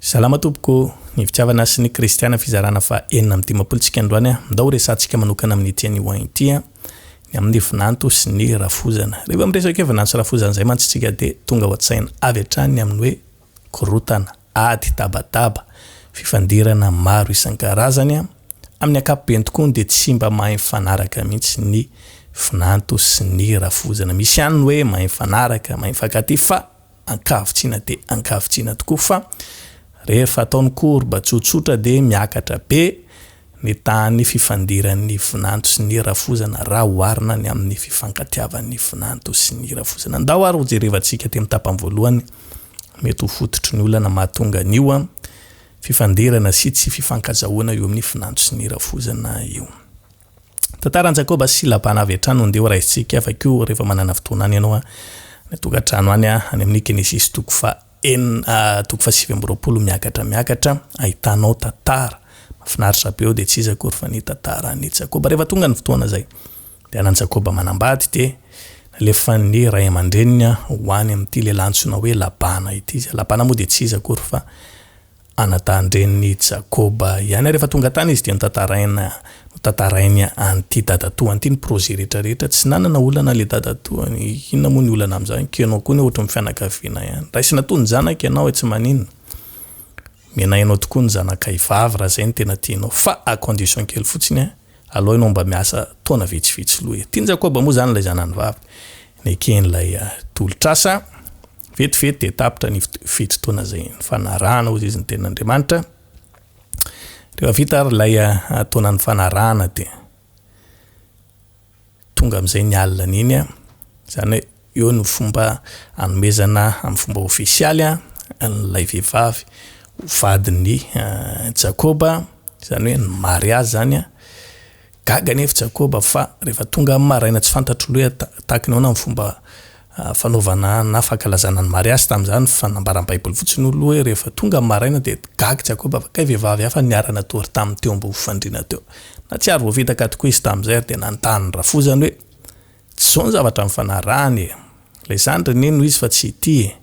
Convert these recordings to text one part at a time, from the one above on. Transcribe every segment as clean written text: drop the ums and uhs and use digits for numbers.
Salama tompoko, ny fitiavana sy ny kristiana fizarana faha 56 tsika androany a, ndao resahantsika manokana amin'ity anio ity a, ny amin'ny vinanto sy ny rafozana. Rehefa miresaka hoe vinanto sy rafozana izay mantsy tsika dia tonga ao an-tsaina avy hatrany ny amin'ny hoe korotana, ady, tabataba, fifandirana maro isan-karazany a. Amin'ny ankapobeny tokoa dia tsy mba mahay mifanaraka mihitsy ny vinanto sy ny rafozana. Misy ihany ny hoe mahay mifanaraka, mahay mifankatia fa ankavitsiana dia ankavitsiana tokoa fa rehefa atao ny courbe tsotsotra dia miakatra be ny tahan'ny fifandiran'ny vinanto sy ny rafozana raha oharina ny amin'ny fifankatiavan'ny vinanto sy ny rafozana. Ndao ary hojerevantsika aty amin'ny tapany voalohany mety ho fototry ny olana mahatonga an'io fifandirana sy tsy fifankazahoana eo amin'ny vinanto sy ny rafozana io. Tantaran'i Jakoba sy Labana avy hatrany no ndeha ho raisintsika, vakio rehefa manana fotoana any ianao, any an-tokantrano any, any amin'ny Genesisy toko faha enina, toko faha 29 miakatra miakatra, ahitanao tantara mahafinaritra be ao, dia tsy iza akory fa ny tantaran'i Jakoba. Rehefa tonga ny fotoana izay dia anan'i Jakoba manambady dia nalefan'ny ray aman-dreniny ho any amin'ity lehilahy antsoina hoe Labana ity izy. Labana moa dia tsy iza akory fa anadahin-drenin'i Jakoba ihany. Ary rehefa tonga tany izy dia notantaraina, notantarainy an'ity dadatoany ity ny projet rehetra rehetra. Tsy nanana olana ilay dadatoany. Inona moa ny olana amin'izany? Ka ianao koa anie ohatran'ny fianakaviana ihany. Raisina toy ny zanaka ianao e, tsy maninona. Omena ianao tokoa ny zanakay vavy raha izay no tena tianao. Fa à condition kely fotsiny an, alao ianao mba miasa taona vitsivitsy loha e. Tian'i Jakoba moa izany ilay zanany vavy. Neken'ilay tolotr'asa. Vetivety dia tapitra ny fito taona izay nifanarahana, hoy izy ny tenin'Andriamanitra. Rehefa vita ary ilay taona nifanarahana dia tonga amin'izay ny alina an'iny, izany hoe eo ny fomba anomezana amin'ny fomba ofisialy an'ilay vehivavy ho vadin'i Jakoba, izany hoe ny mariazy izany. Gaga anefa Jakoba fa rehefa tonga amin'ny maraina tsy fantatro loha tahaka ny ahoana ny fomba fanaovana na fankalazana ny mariazy tamin'izany fa nambaran'ny baiboly fotsiny aloha hoe rehefa tonga amin'ny maraina dia gaga Jakoba fa kay vehivavy hafa niara-natory taminy teo ambony fandriana teo. Nahatsiaro voafitaka tokoa izy tamin'izay ary dia nanontany ny rafozany hoe tsy izao ny zavatra nifanarahana e! Ilay zandriny iny no izy fa tsy ity e!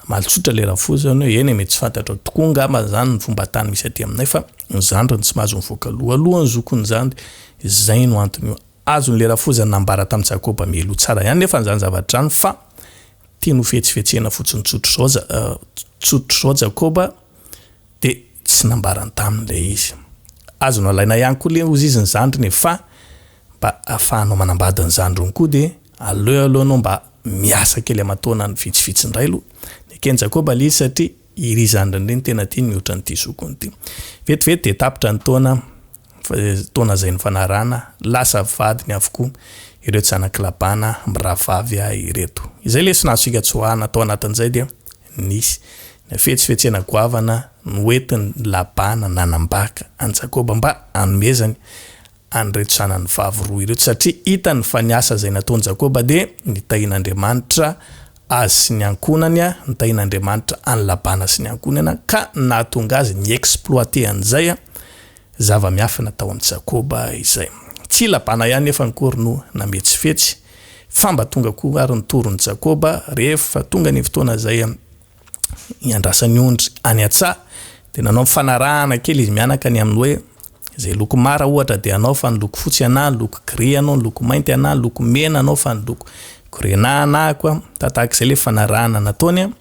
Namaly tsotra ilay rafozany hoe, eny e, mety tsy fantatrao tokoa angamba izany ny fomban-tany misy aty aminay fa ny zandriny tsy mahazo mivoaka aloha alohan'ny zokiny izany, izay no anton'io. Azon'ilay rafozany nambara tamin'i Jakoba mialoha tsara ihany nefa izany zavatra izany fa tiany ho fetsifetsena fotsiny tsotr'izao tsotr'izao Jakoba dia tsy nambarany taminy ilay izy. Azonao alaina ihany koa ilay hozy izy ny zandriny e fa mba ahafahanao manambady ny zandriny koa dia aleo aloha ianao mba miasa kely aman-taonany vitsivitsy indray aloha. Neken'i Jakoba ilay izy satria iry zandriny ry no tena tiany mihoatra an'ity zokiny ity. Vetivety dia tapitra ny taona, taona izay nifanarahana, lasa vadiny avokoa ireo zanak'i Labana mirahavavy ireto. Izay lesona azontsika tsoahana tao anatin'izay dia nisy ny hafetsifetsena goavana noentin'i Labana nanambaka an'i Jakoba mba hanomezany an'ireto zanany vavy roa ireto, satria hitany fa ny asa izay nataon'i Jakoba dia nitahian'Andriamanitra azy sy ny ankohonany, nitahian'Andriamanitra an'i Labana sy ny ankohonany, ka nahatonga azy ni-exploiter an'izay zava-miafina tao amin'i Jakoba izay. Tsy i Labana ihany nefa akory no nametsifetsy, fa mba tonga koa ary ny toron'i Jakoba rehefa tonga ny fotoana izay iandrasan'ny ondry any an-tsaha dia nanao fanarahana kely izy mianaka ny amin'ny hoe izay loko mara ohatra dia anao fa ny loko fotsy anah, ny loko gris anao, ny loko mainty anah, ny loko mena anao fa ny loko grenat anahako a. Tahaka izay ilay fanarahana nataony a.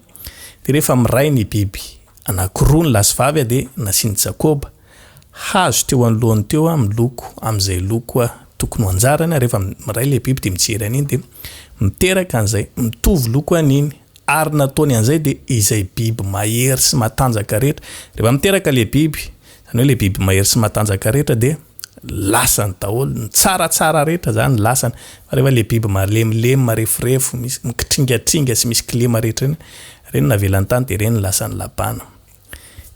Dia rehefa miray ny biby anankiroa ny lahy sy vavy dia nasian'i Jakoba hazo teo anoloany teo miloko amin'izay loko tokony ho anjarany, rehefa miray ilay biby dia mijery an'iny dia miteraka an'izay mitovy loko an'iny ary nataony an'izay dia izay biby mahery sy matanjaka rehetra, rehefa miteraka ilay biby, izany hoe ilay biby mahery sy matanjaka rehetra dia lasany daholo, ny tsaratsara rehetra izany lasany, fa rehefa ilay biby malemilemy, mareforefo, misy mikitringatringa sy misy kilema rehetra ireny, ireny navelany tany dia ireny lasan'i Labana.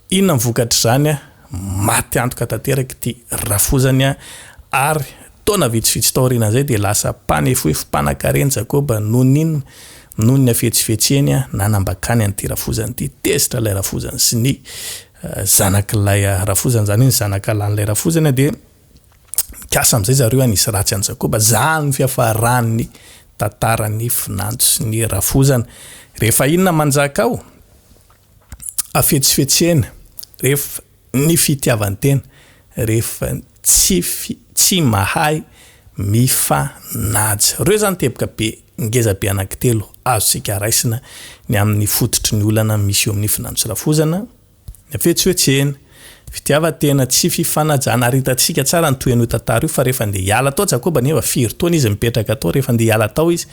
Inona ny vokatr'izany? Maty antoka tanteraka ity rafozany ary taona vitsivitsy taorian'izay dia lasa mpanefoefo mpanankarena Jakoba noho ny inona? Noho ny hafetsifetseny nanambakany an'ity rafozany ity. Tezitra ilay rafozany sy ny zanak'ilay rafozany, izany hoe ny zanakalahin'ilay rafozany dia mikasa amin'izay zareo hanisy ratsy an'i Jakoba. Izany ny fiafaran'ny tantaran'ny vinanto sy ny rafozana. Rehefa inona manjaka ao? hafetsifetsena, rehefa ny fitiavan-tena, rehefa tsy tsy mahay mifanaja. Ireo izany teboka be ngeza be anankitelo azontsika raisina ny amin'ny fototry ny olana misy eo amin'ny finantsirafozana. Ny hafetsifetsena, fitiavan-tena, tsy fifanajana ary hitantsika tsara ny tohin'io tantara io fa rehefa andeha hiala tao Jakoba nefa firy taona izy nipetraka tao, rehefa andeha hiala tao izy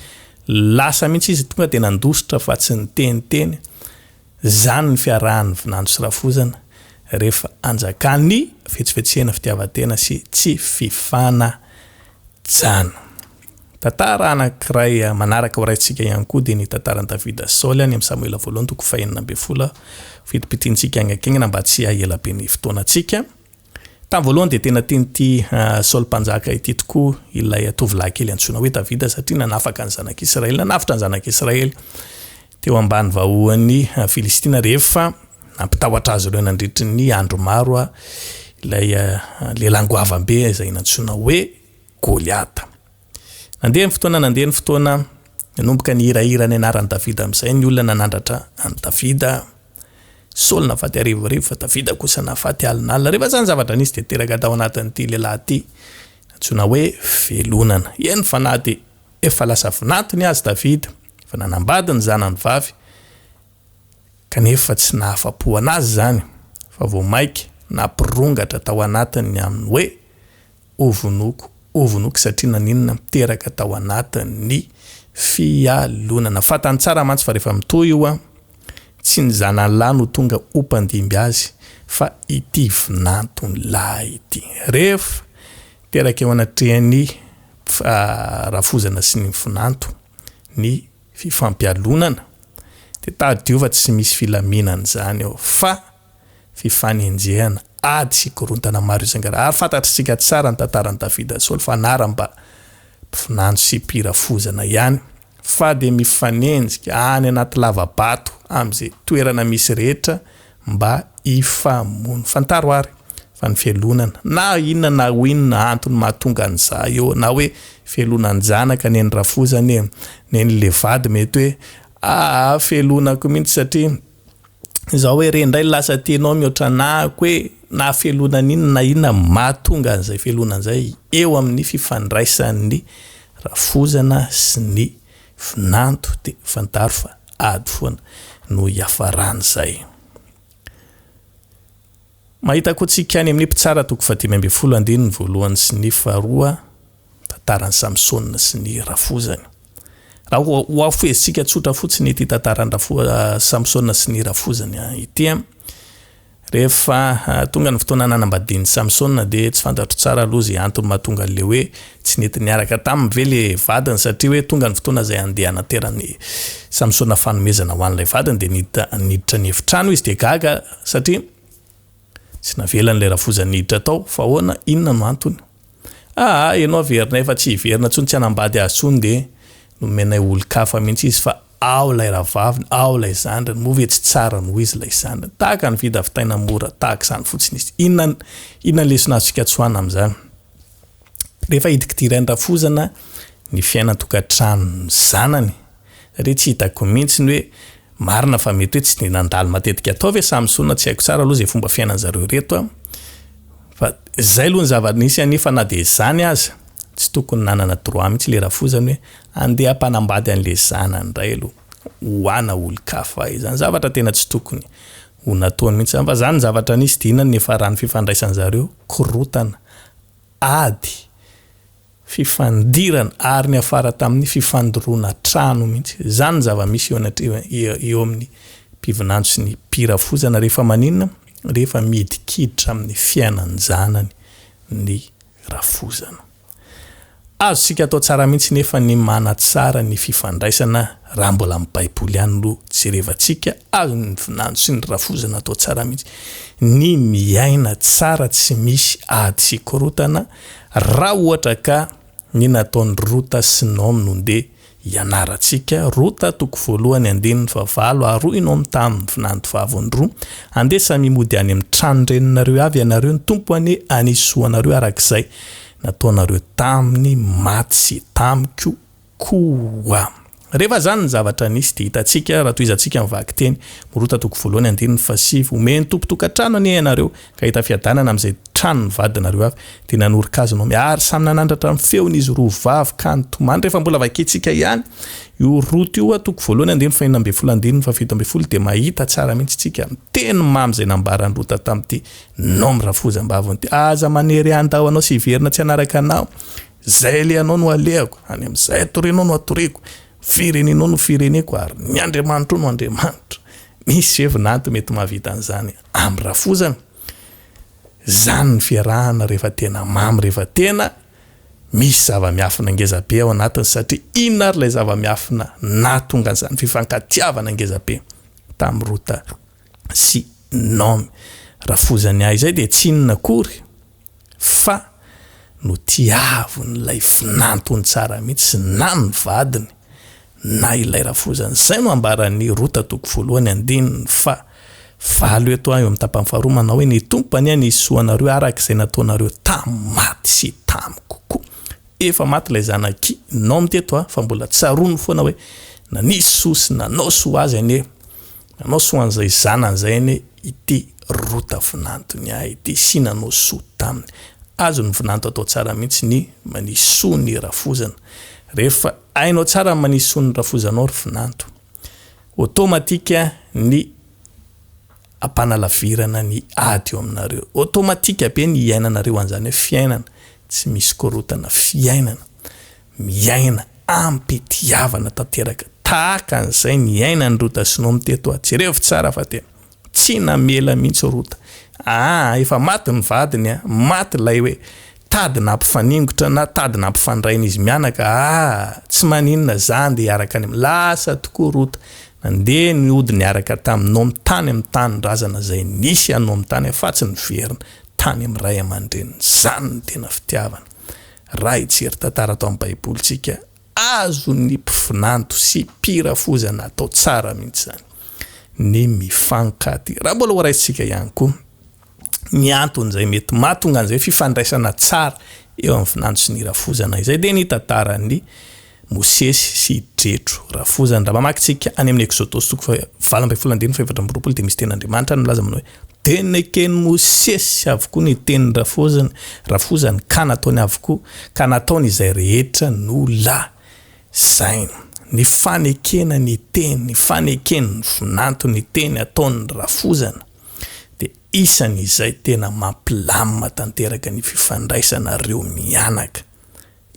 lasa mihitsy izy tonga dia nandositra fa tsy niteniteny. Izany ny fiarahan'ny vinanto sy rafozana rehefa anjakan'ny fihetsifetsehana fitiavan-tena sy tsy fifanajana. Tantara anankiray manaraka ho raisintsika ihany koa dia ny tantaran'i Davida sy Saoly any amin'ny Samoela voalohany toko fahenina ambin'ny folo. Fintimpintintsika haingankaingana mba tsy hahela be ny fotoanantsika. Tamin'ny voalohany dia tena tian'ity Saoly mpanjaka ity tokoa ilay tovolahy kely antsoina hoe Davida satria nanafaka ny zanak'Israely, nanavotra ny zanak'Israely teo ambany vahoan'ny Filistina rehefa nampitahotra azy ireo nandritry ny andro maro ilay lehilahy goavam-be izay nantsoina hoe Goliata. Nandeha ny fotoana, nandeha ny fotoana, nanomboka nihirahira ny anaran'i Davida amin'izay ny olona nanandratra an'i Davida. Saoly nahafaty harivarivo fa Davida kosa nahafaty alinalina. Rehefa izany zavatra nisy dia teraka tao anatin'ity lehilahy ity antsoina hoe Velonana. Eny fa na dia efa lasa vinantony azy Davida, efa nanambady ny zanany vavy, kanefa tsy nahafa-po an'azy izany fa vao mainka nampirongatra tao anatiny ny amin'ny hoe Hovonoiko, hovonoiko satria naninona miteraka tao anatin'ny fialonana. Fantany tsara mantsy fa rehefa mitohy io an, tsy ny zanany lahy no tonga ho mpandimby azy fa ity vinantony lahy ity. Rehefa teraka eo anatrehan'ny rafozana sy ny vinanto ny fifampialonana dia tadidio fa tsy misy filaminana izany eo fa fifanenjehana, ady sy korontana maro isan-karazany. Ary fantatr'isika tsara ny tantaran'i Davida Saoly fa anarany mba mpifinandro sy mpihira fozana ihany, fa dia mifanenjika any anaty lava-bato amin'izay toerana misy rehetra mba hifamono. Fantaro ary fa ny fialonana, na inona na ho inona antony mahatonga an'iza eo, na hoe fialonan-janaka neny rafozana e, neny le vady mety hoe aa fialonako mihitsy satria Izao hoe re indray lasa tianao mihoatra anahako hoe na fialonana inona na inona mahatonga an'izay fialonana izay eo amin'ny fifandraisan'ny rafozana sy ny vinanto dia fantaro fa ady foana no hiafaran'izay. Mahita koa tsika any amin'ny Mpitsara toko fahadimy ambin'ny folo andininy voalohany sy ny faharoa tantaran'i Samsona sy ny rafozany. Raha ho hafohezintsika tsotra fotsiny ity tantaran'i Samsona sy ny rafozany ity, rehefa tonga ny fotoana nanambadian'i Samsona dia tsy fantatro tsara aloha izay antony mahatonga an'ilay hoe tsy nety niaraka taminy ve ilay vadiny satria hoe tonga ny fotoana izay handeha hanateran'i Samsona fanomezana ho an'ilay vadiny dia niditra ny efitrano izy dia gaga satria Tsy navelany ilay rafozany niditra tao, fa ahoana, inona no antony? Aa, ianao averinay fa tsy hiverina intsony, tsy hanambady azy intsony dia nomenay olon-kafa mihitsy izy fa ao ilay rahavaviny, ao ilay zandriny, moa ve tsy tsara noho izy ilay zandriny? Tahaka ny vitavitaina mora tahaka izany fotsiny izy. Inona, inona ny lesona azontsika tsoahina amin'izany? Rehefa hidikidiran'ny rafozana ny fiainan-tokantranon'ny zanany, satria tsy hitako mihitsy ny hoe Marina fa mety hoe tsy dia nandalo matetika tao ve Samsona, tsy haiko tsara aloha izay fomba fiainan-zareo ireto an! Fa izay aloha ny zava-nisy anefa na dia izany aza, tsy tokony nanana droit mihitsy ilay rafozany hoe andeha hampanambady an'ilay zanany indray aloha ho ana olon-kafa izany zavatra tena tsy tokony ho nataony mihitsy izany fa izany ny zavatra nisy dia inona no niafaran'ny fifandraisan-zareo? Korontana, ady. Fifandirana ary niafara tamin'ny fifandoroana trano mihitsy. Izany ny zava-misy eo anatreha eo amin'ny mpivinanjo sy ny mpirafozana rehefa maninona? Rehefa midikiditra amin'ny fiainan-janany ny rafozana. Azontsika atao tsara mihitsy nefa ny manatsara ny fifandraisana raha mbola amin'ny Baiboly ihany no jerevantsika, azon'ny vinanjo sy ny rafozana atao tsara mihitsy ny miaina tsara tsy misy ady sy korontana Raha ohatra ka ny nataon'i Rota sy Naomy no ndeha hianarantsika, Rota toko voalohany andininy fahavalo, Ary hoy Naomy taminy, vinantovaviny roa, Andeha samy mody any amin'ny tranon-dreninareo avy ianareo, ny Tompo anie hanisy soa anareo araka izay nataonareo taminy maty sy tamiko koa. Rehefa izany ny zavatra nisy dia hitantsika raha tohizantsika ny vakiteny, Rota toko voalohany andininy fahasivy, Omen'ny Tompo tokantrano anie ianareo, ka hahita fiadanana amin'izay tranon'ny vadinareo avy. Dia nanoroka azy Naomy, ary samy nanandratra ny feony izy roa vavy ka nitomany. Rehefa mbola vakintsika ihany io Rota io, toko voalohany andininy fahenina ambin'ny folo andininy fahafito ambin'ny folo, dia mahita tsara mihitsy isika ny teny mamy izay nambaran'i Rota tamin'ity Naomy rafozam-baviny ity, Aza manery ahy handao anao sy hiverina tsy hanaraka anao. Izay alehanao no alehako, any amin'izay atorianao no atoriako, firenenao no fireneko ary ny Andriamanitrao no Andriamanitro. Misy ve vinanto mety mahavita an'izany amin'ny rafozana? Izany ny fiarahana rehefa tena mamy, rehefa tena misy zava-miafina ngeza be ao anatiny satria inona ary ilay zava-miafina nahatonga an'izany fifankatiavana ngeza be tamin'i Rota sy Naomy rafozany ahy izay dia tsy inona akory fa notiavin'ilay vinantony tsara mihitsy na ny vadiny na ilay rafozany. Izay no ambaran'i Rota toko voalohany andininy faha valo eto eo amin'ny tapany faharoa manao hoe ny Tompo anie hanisy soa anareo araka izay nataonareo tamin'ny maty sy tamiko koa. Efa maty ilay zanak'i Naomy teto a, fa mbola tsaroany foana hoe nanisy soa sy nanao soa azy anie, nanao soa an'izay zanany izay anie ity Rota vinantony ahy ity sy nanao soa taminy. Azon'ny vinanto atao tsara mihitsy ny manisy soa ny rafozana. Rehefa hainao tsara ny manisy soa ny rafozanao ry vinanto, automatique ny ampanalavirana ny ady eo aminareo. Automatique be ny hiainanareo an'izany hoe fiainana tsy misy korontana, fiainana miaina amim-pitiavana tanteraka tahaka an'izay niainan'i Rota sy Naomy teto. Jerevo tsara fa tena Tsy namela mihitsy Rota. Aa efa maty ny vadiny a, maty ilay hoe tady nampifaningotra na tady nampifandrain'izy mianaka aa tsy maninona za andeha hiaraka any am, lasa tokoa Rota nandeha nihody niaraka tamin'i Naomy tany amin'ny tanindrazana izay nisy an'i Naomy tany fa tsy niverina tany amin'ny ray aman-dreniny. Zany no tena fitiavana. Raha hijery tantara ato amin'ny baiboly tsika Azon'ny mpivinanto sy mpirafozana atao tsara mihitsy izany ny mifankatia. Raha mbola horaisintsika ihany koa ny anton'izay mety mahatonga an'izay fifandraisana tsara eo amin'ny vinanto sy ny rafozana izay dia ny tantaran'i Mosesy sy Jetro rafozany. Raha mamaky tsika any amin'ny Eksodosy toko faha-18 andininy faha-24 dia misy tenin'Andriamanitra any milaza manao hoe Dia neken'i Mosesy avokoa ny tenin'ny rafozany, rafozany, ka nataony avokoa, ka nataony izay rehetra nolazainy. Ny fanekena ny teny, ny faneken'ny vinanto ny teny ataon'ny rafozana, dia isan'izay tena mampilamina tanteraka ny fifandraisanareo mianaka.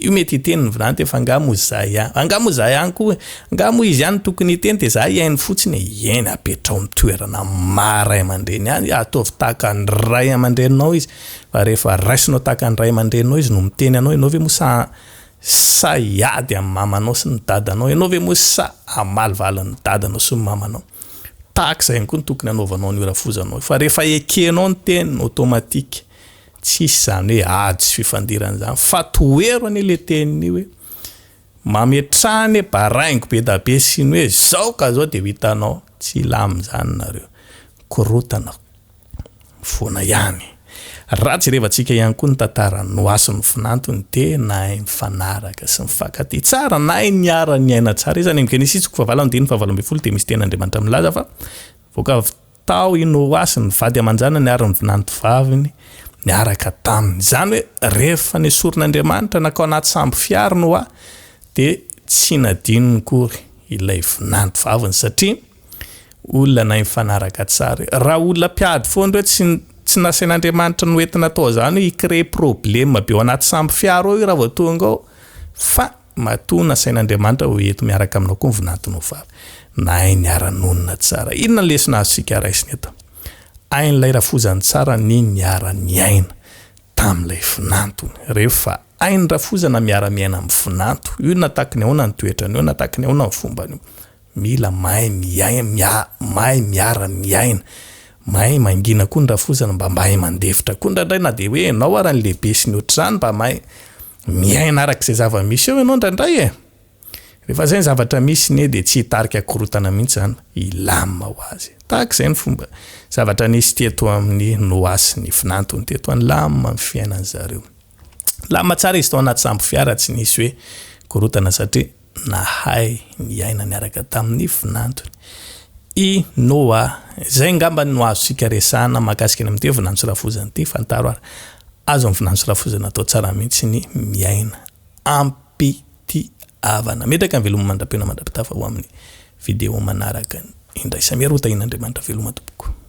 Io mety hiteny ny vinanty fa angaha moa za ihany, angaha moa za ihany koa, angaha moa izy ihany no tokony hiteny dia za hihaino fotsiny e, eny apetraho amin'ny toerana maha ray aman-dreny azy, ataovy tahaka ny ray aman-dreninao izy, fa rehefa raisinao tahaka ny ray aman-dreninao izy no miteny anao, ianao ve moa sa sa hiady amin'ny mamanao sy ny dadanao, ianao ve moa sa hamalivaly ny dadanao sy ny mamanao, tahaka izay ihany koa no tokony hanaovanao an'io rafozanao io, fa rehefa ekenao ny teniny automatique Tsisy izany hoe ady sy fifandirana izany fa tohero anie le teniny io hoe mametraha anie baraingo be da be sy ny hoe zao ka zao de ho hitanao tsy hilamina izany nareo korotana foana ihany. Raha jerevantsika ihany koa ny tantaran'i Noa sy ny vinantony dia nahay nifanaraka sy nifankatia tsara, nahay niara niaina tsara izy. Any amin'ny Genesisy toko fahavalo andininy fahavalo ambin'ny folo dia misy tenin'Andriamanitra milaza fa voaka avy Tao i Noa sy ny vady aman-janany ary ny vinantovaviny niaraka taminy. Izany hoe rehefa nesorin'Andriamanitra nankao anaty sambo fiara Noa dia tsy nadinony akory ilay vinantovaviny satria olona nahay mifanaraka tsara. Raha olona mpiady foana ireo tsy tsy nasain'Andriamanitra noentina tao izany hoe hi-créer problème be ao anaty sambo fiara ao io raha vao tonga ao fa Matoa nasain'Andriamanitra ho eto miaraka aminao koa ny vinantonao vavy. Nahay niara-nonina tsara. Inona ny lesona azontsika raisina eto? Hain'ilay rafozany tsara ny niara-niaina tamin'ilay vinantony. Rehefa hain'ny rafozana miara-miaina amin'ny vinanto, io na tahaky ny ahoana ny toetrany io, na tahaky ny ahoana ny fombany io. Mila mahay miaina, mahay miara-miaina. Mahay mangina koa ny rafozana, mba mahay mandefitra koa indraindray na dia hoe ianao ara ny lehibe sy ny ohatr'izany, mba mahay miaina araka izay zava-misy eo ianao indraindray e! Rehefa izay ny zavatra misy ne dia tsy hitarika korontana mihitsy izany, hilamina ho azy. Tahaka izay ny fomba zavatra nisy teto amin'ny Noa sy ny vinantony teto, nilamina ny fiainan-dry zareo. Nilamina tsara izy tao anaty sambo fiara, tsy nisy hoe korontana satria. nahay niaina niaraka tamin'ny vinantony i Noa. Izay angamba no azontsika resahana mahakasika ny amin'ity hoe vinanto sy rafozana ity. Fantaro ary azo amin'ny vinanto sy rafozana atao tsara mihitsy ny miaina am-pitiavana. Metraka ny veloma mandra-pihaona mandra-pitafa ho amin'ny video manaraka indray. Samia roa tahian'Andriamanitra veloma tompoko.